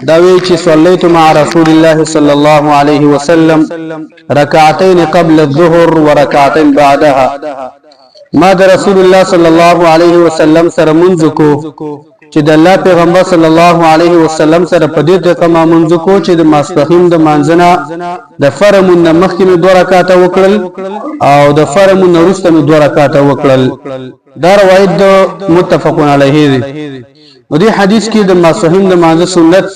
دا وی چې صلیت مع رسول الله صلی الله علیه وسلم رکعتین قبل الظهر ورکعتین بعدها. ما د رسول الله صلی الله علیه وسلم سره منځ کو چې د الله پیغمبر صلی الله علیه وسلم سره په دې طریقه ما منځ کو چې د ماسپخین د مانځنه د فرمون نه مخکې مې دوه رکعاته وکړل او د فرمون نه وروسته مې دوه رکعاته وکړل. دا روایت د متفقون علیه دی. نو دې حدیث کې د ماسپخین د مانځه سنت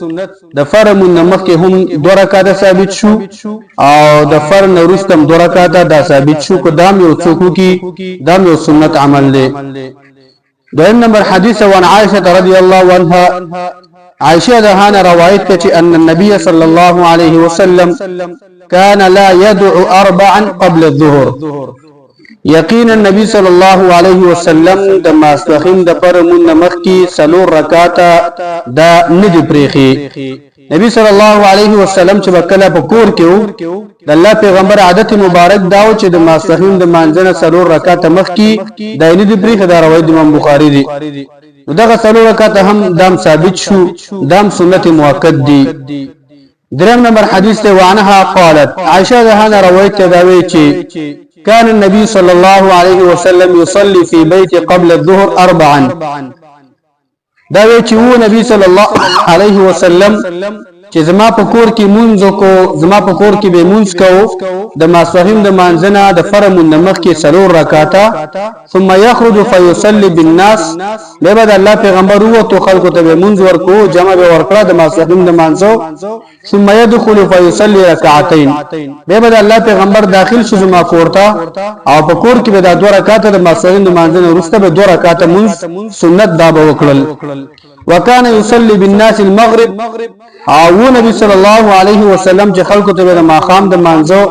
د فرمون نه مخکې هم دوه رکعاته ثابت شو او د فرم نه وروسته هم دوه رکعاته دا ثابت شو. که دام یو څوک وکړي، دام یو سنت عمل دی. دویم نمبر حدیث، وان عائشه رضی الله عنها، عائشه ده روایت کړي ان النبي صلی الله علیه وسلم كان لا يدع اربعا قبل الظهر. یقینا نبی صلی الله علیه وسلم د ماسپخین د پر مون مخ کی څلور رکعاته دا ندی پریخي. نبی صلی الله علیه وسلم چې وکله په کور کې وو، د الله پیغمبر عادت مبارک داو چې د ماسپخین د مانځنه څلور رکعاته مخ کی دا ندی پریخي. دا روایت امام بخاری دی. نو دغه څلور رکعاته هم دام ثابت شو، دام سنت مؤکد دی. دریم نمبر حدیث ته، وعنها قالت، عائشه ده روایت ته داوی چې كان النبي صلى الله عليه وسلم يصلي في بيت قبل الظهر اربعا. دا وی چې وو نبی صلی الله علیه وسلم چې زما په کور کې مونږ کو، زما په کور کې به مونږ کو د ماسپخین د مانځنه د فرمون نمخ کې څلور رکعاته. ثم يخرج فيصلي بالناس، به به د الله پیغمبر وته خلکو ته به مونږ ورکو، جمع به ورکړه د ماسپخین د مانځو. ثم يدخل فيصلي ركعتين، به به د الله پیغمبر داخل شو زما کور ته او په کور کې به دا دوه رکعاته د ماسپخین د مانځنه وروسته به دوه رکعاته مونږ سنت دا به وکړل. وکانه يصلي بالناس المغرب، او نبی صلی الله علیه وسلم چې خلکو ته د ماخام د مانځو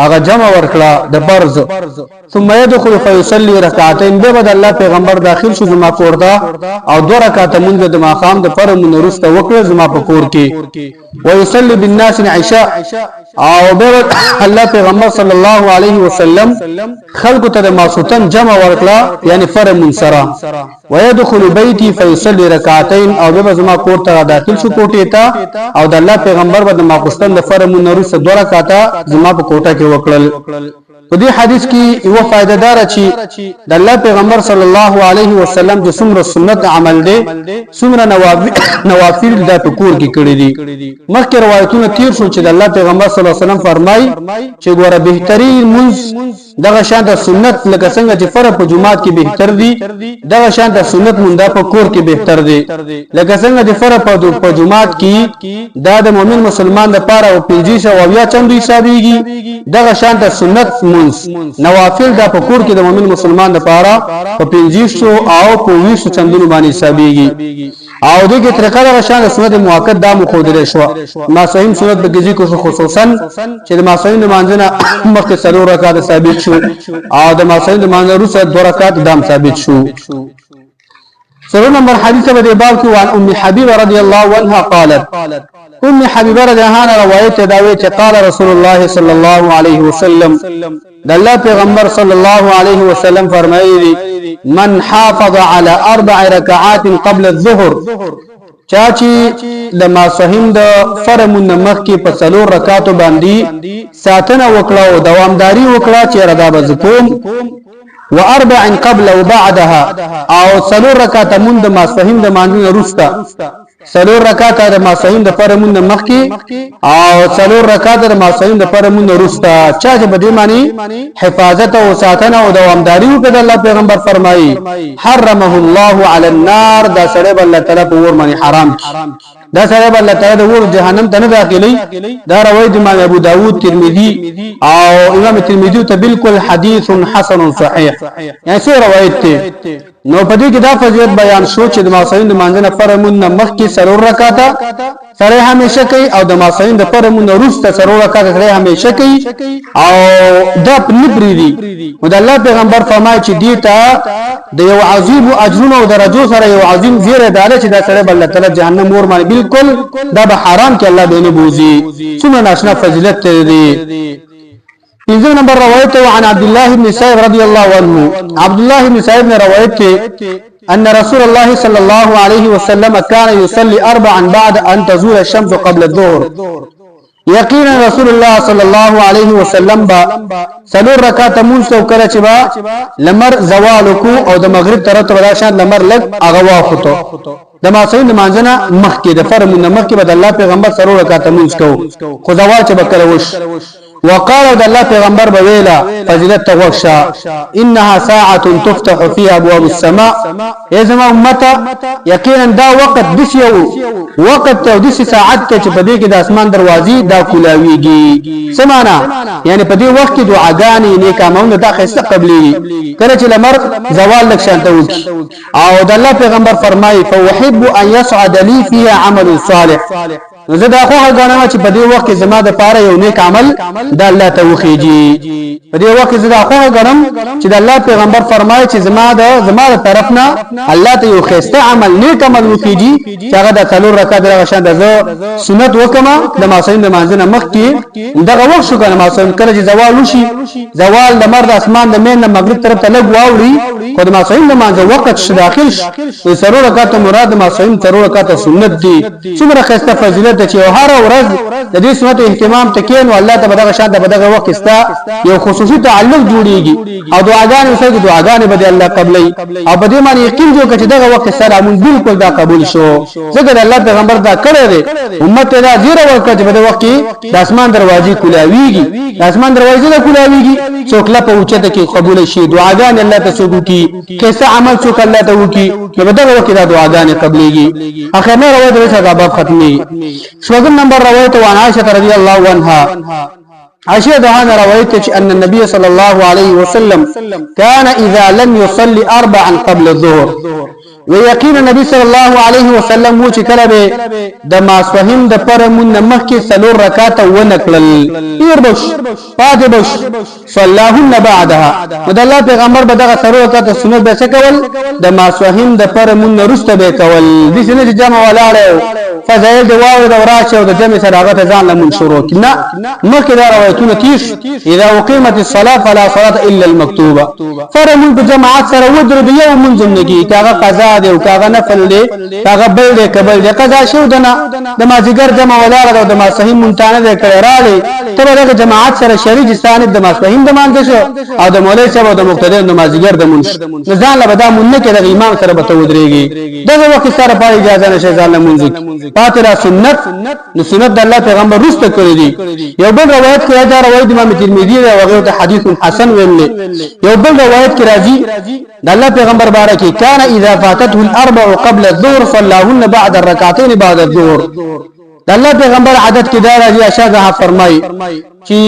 هغه جمع ورکړه د فرض. ثم يدخل فيصلي ركعتين، به د الله پیغمبر داخل شو زما کور ته او دوه رکعاته مونږ د ماخام د فرض مونږ وروسته وکړه زما په کور کې. ويصلي بالناس العشاء، او به الله پیغمبر صلی الله علیه وسلم خلکو ته د ماسوتن جمع ورکړه، یعنی فرض مونږ سره. ويدخل بيتي فيصلي ركعتين، او به زما کور ته داخل شو کوټه ته او د الله پیغمبر به د ماخستن د فرض مونږ وروسته دوه رکعاته زما په کوټه کې وکړل. په دې حدیث کې یو فائدہ دار چې د الله پیغمبر صلی الله علیه وسلم د څومره سنت عمل دی، څومره نوافل د په کور کې کړی دي. مخکې روایتونه تیر شو چې د الله پیغمبر صلی الله علیه وسلم فرمای چې ګوره بهترین منځ دغه شان د سنت، لکه څنګه چې فرض په جماعت کې بهتر دي، دغه شان د سنت مونږه په کور کې بهتر دي. لکه څنګه چې فرض په جماعت کې دا د مؤمن مسلمان د پاره او 25 او یا چندو حسابيږي، دغه شان د سنت مونږ نوافل دا په کور کې د مؤمن مسلمان د پاره په 25 او په 20 چندونو باندې حسابيږي. او دغه طریقه دغه شان د سنت مؤکد دا مخودل شو، ما صحیح سنت به ذکر شو، خصوصا چې د ماسپخین د مانځنه مخکې څلور رکعات ثابت شو او د ماسپخین د مانځنه وروسته دوه رکعات دام ثابت شو. څلور نمبر حدیث په دې باب کې، وان ام حبیبه رضی الله عنها قالت، ام حبیبه رضی الله عنها روایت دا وی چې قال رسول الله صلی الله علیه وسلم، د الله پیغمبر صلی الله علیه وسلم فرمایلی، من حافظ على اربع رکعات قبل الظهر، چا چې د ماسپخین د فرمون مخ کې په څلور رکعاتو باندې ساتنه وکړه او دوامداري وکړه چې ردا بزکوم، واربع قبل وبعدها، او څلور رکعات مون د ماسپخین د مانځنه وروسته، څلور رکعات د ماسپخین د فرمون مخ کې او څلور رکعات د ماسپخین د فرمون وروسته، چا چې په دې معنی حفاظت او ساتنه او دوامداري وکړه، الله پیغمبر فرمایي، حرمه الله علی النار، دا سړی به الله تعالی په ور باندې حرام کی، دا سره به الله تعالی د ور جهنم ته نه داخلي. دا روایت امام ابو داود، ترمذی او امام ترمذی ته بالکل حدیث حسن صحیح، یعنی څو روایت ته. نو په دې کې دا فضیلت بیان شو چې د ماسپخین د مانځنه فرمون نه مخکې څلور رکعاته سره همیشه کوي او د ماسپخین د فرمون وروسته څلور رکعاته سره همیشه کوي او دا نه پریدي. نو د الله پیغمبر فرمایي چې دې ته د یو عظیم اجرونو او درجو سره یو عظیم زیره داله چې دا سره بل تعالی جهنم ور باندې بالکل دا به حرام کې الله به نه بوزي. څومره ناشنا فضیلت دی. پنځم نمبر روایت، عن عبد الله بن سائب رضی الله عنه، عبد الله بن سائب نے روایت ته ان رسول الله صلى الله عليه وسلم كان يصلي اربعا بعد ان تزول الشمس قبل الظهر. یقینا رسول الله صلی الله علیه وسلم با څلور رکعات مونږ او کله چې با لمر زوال کو او د مغرب طرف ته دا شان لمر لګ هغه واخته، د ماسوین د مانځنه مخکې، د فرمون نه مخکې به د الله پیغمبر څلور رکعات مونږ کو، خو زوال چې به کله وش. وقال، د الله پیغمبر به ویلا، فضیلت ته غوښه، انها ساعه تفتح فيها ابواب السماء. ای زما امته، یقینا دا وخت دسی یو وخت ته او دسی ساعت ته چې په دې کې د اسمان دروازې دا کولاویږي. څه معنا؟ یعنی په دې وخت کې دعاګانې، نیک عملونه دا خسته قبليږي، کله چې لمر زوال لک شانته وکي. او د الله پیغمبر فرمایي: فاحب ان يصعد لي فيها عمل صالح. نو زه دا خوښه ګڼم چې په دې وخت کې زما د پاره یو نیک عمل د الله ته وخیږي. په دې وخت کې زه دا خوښه ګڼم چې د الله پیغمبر فرمایي چې زما د طرف نه الله ته یو ښایسته عمل، نیک عمل وخیږي، چې هغه د څلور رکعات دغه شان د زه سنت وکم د ماسوین د مانځه نه مخکې. دغه وخت شو کنه، ماسوین کله چې زوال وشي، زوال د مرد اسمان د مین د مغرب طرف ته لږ واوړي، خو د ماسوین د مانځه وخت شو، داخل شو. نو څلور رکعات مراد د ماسوین څلور رکعات سنت دي. څومره ښایسته فضیلت چې هر ورځ د دې سنت اهتمام ته کین، او الله ته به دغه شان د دغه وخت ستا یو خصوصي تعلق جوړیږي او دعاګانې وسه، دعاګانې به الله قبلې. او په دې معنی یقین جوړ چې دغه وخت سره مونږ بالکل دا قبول شو، ځکه د الله پیغمبر دا کړی دی، امت ته دا زیره ورکړه چې په دې وخت کې د اسمان دروازې کولاویږي. د اسمان دروازې دا کولاویږي، څوک لا په اوچته کې قبول شي، دعاګانې الله ته څوک کی، کیسه عمل څوک الله ته وکي، نو په دغه وخت کې دا دعاګانې قبليږي. اخر نه روایت رسا دا باب ختمي. شپږم نمبر روایت، وعن عائشة رضی الله عنها، عائشة دهان روایت چې ان النبي صلى الله عليه وسلم كان اذا لم يصلي اربعا قبل الظهر. ویقینا نبی صلی الله علیه وسلم و چې کله به د ماسفهیم د پر مون مخکې څلور رکعات ونکړل، تیر بش پاتې بش، صلاهن بعدها، نو د الله پیغمبر به دغه څلور رکعات سنت به څه کول؟ د ماسفهیم د پر مون وروسته به کول. دې څنګه چې جمع ولاړ، فضایل د واورې د وراشه او د جمع سره هغه ته ځان لمون شروع کړي نه. مخکې دا روایتونه تیش، اذا اقیمت الصلاه فلا صلاه الا المکتوبه. فرمون په جماعت سره ودرې، یو مونځ هم نه کیږي، کاغه قضا دی او کاغه نفل دی، کاغه بل دی، کبل دی، قضا شو دنه د مازیګر جمع ولاړه او د ماسپښین مونتانه دی کړی راړي، ته به دغه جماعت سره شریک ستانه د ماسپښین د مانځه شو او د مولوی صاحب او د مقتدی د مازیګر د مونږ، نو ځان له به دا مونږ نه کې دغه امام سره به ته ودرېږي. دغه وخت سره پاره اجازه نشه ځان له مونږ پاتې را سنت. نو سنت د الله پیغمبر روسته کړی دی. یو بل روایت کې، دا روایت امام ترمذی دی او هغه ته حدیث حسن ویل. یو بل روایت کې راځي د الله پیغمبر بارکه، كان اذا فاتته الاربع قبل الظهر صلاهن بعد الركعتين بعد الظهر. د الله پیغمبر عادت کې دا راځي، اشاده فرمای چې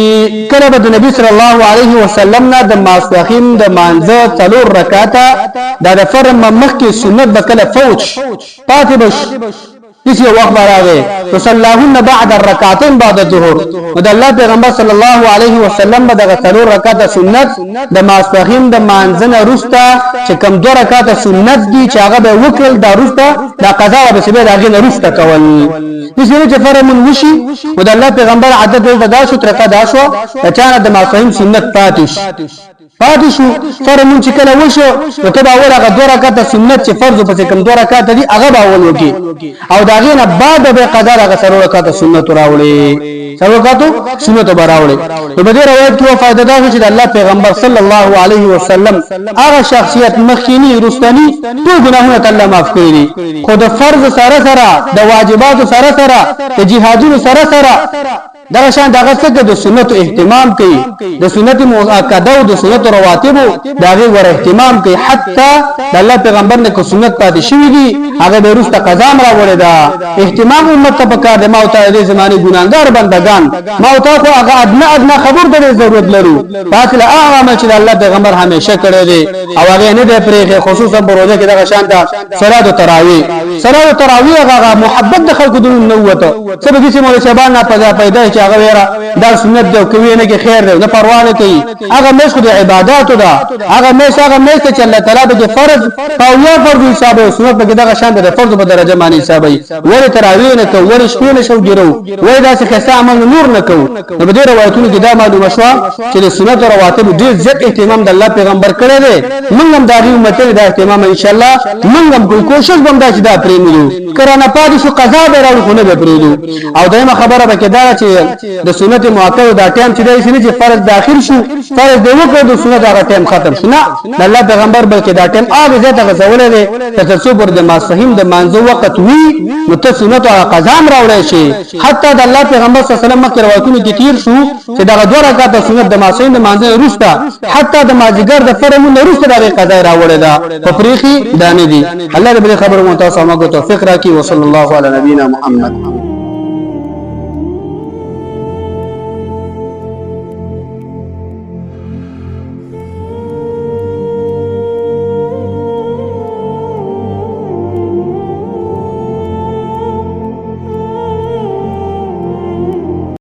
کله به د نبی صلی الله علیه وسلم نه د ماسپښین د مانځه څلور رکعاته دا د فرم مخکې سنت به کله فوت پاتې بش، دسی یو وخت راغی، فصلاهن بعد الركعتين بعد الظهر، نو د الله پیغمبر صلی الله علیه وسلم به دغه څلور رکعاته سنت د ماسپښین د مانځه نه روسته چې کم دوه رکعاته سنت دي چې هغه به وکړل، دا روسته دا قضا به سبه د هغې نه روسته کول. دسی نه چې فرمون وشي. نو د الله پیغمبر عادت دلته دا شو، طریقه دا شو، د چا نه د ماسپښین سنت پاتې شو، فرمون چې کله وشو، نو ته به اول هغه دوه رکعاته سنت چې فرض پسې کوم دوه رکعاته دي هغه به اول وکړي او د هغې نه بعد به قضا هغه څلور رکعاته سنت راوړي، څلور رکعاتو سنت به راوړي. نو په دې روایت کې یو فایده دا چې د الله پیغمبر صلی الله علیه وسلم هغه شخصیت مخکینی رستنی ټول ګناهونه ته الله معاف کړي دي، خو د فرض سره سره، د واجباتو سره سره، د جهادونو سره سره، دغه شان دغه څه د سنت اهتمام کوي، د سنت مؤکده او د سنت رواتب د هغه ور اهتمام کوي. حتی د الله پیغمبر نه کو سنت پاتې شوی دي، هغه به وروسته قضا راوړی. دا اهتمام امت ته پکار دی. ما او ته د زمانه ګناګار بندگان، ما او ته خو هغه ادنا ادنا خبر ته ضرورت لرو. پاتې له هغه عمل چې د الله پیغمبر همیشه کړی دی او هغه نه دی پرېښی، خصوصا په روزه کې دغه شان ده صلات تراوی. صلات تراوی هغه محبت د خلکو دونو نه وته. څه به دې مولوی صاحبان نه پیدا پیدا چې هغه ویره دا سنت دی او کوي نه کې خیر دی، نه پروا نه کوي. هغه میاشت خو د عباداتو ده، هغه میاشت هغه میاشت چې الله تعالی به فرض او یا فرض حساب او سنت به دغه شان د فرض په درجه باندې حسابي. ولې تراویح نه کوو؟ ولې شپې نه شو ګرو؟ ولې داسې ښایسته عمل نور نه کوو؟ نو په دې روایتونو کې دا معلومه شوه چې د سنت او رواتب ډېر زیات اهتمام د الله پیغمبر کړی دی. موږ هم د هغې امتیانو دا اهتمام ان شاء الله موږ هم کوو. کوشش به هم دا چې دا پرېنږدو، که رانه پاتې شو قضا به راوړو، خو نه به پرېږدو. او دویمه خبره پکې دا ده چې د سنت مؤکد دا ټایم چې دی نه چې فرض داخل شو، فرض دی وکړ، د سنت هغه ټایم ختم شو، نه، د الله پیغمبر بلکې دا ټایم هغه ځای ته غځولی دی چې تر څو پورې د ماسپښین د مانځه وخت وي، نو ته سنت هغه قضا هم راوړی شي. حتی د الله پیغمبر صلی الله علیه وسلم مخکې روایتونو کې تیر شو چې دغه دوه رکعاته سنت د ماسپښین د مانځه وروسته، حتی د مازدیګر د فرض لمونځ وروسته د هغې قضا یې راوړې ده، خو پرېښي دا نه دي. الله دې په دې خبرو مو تاسو او موږ توفیق راکړي. وصلی الله علی نبینا محمد.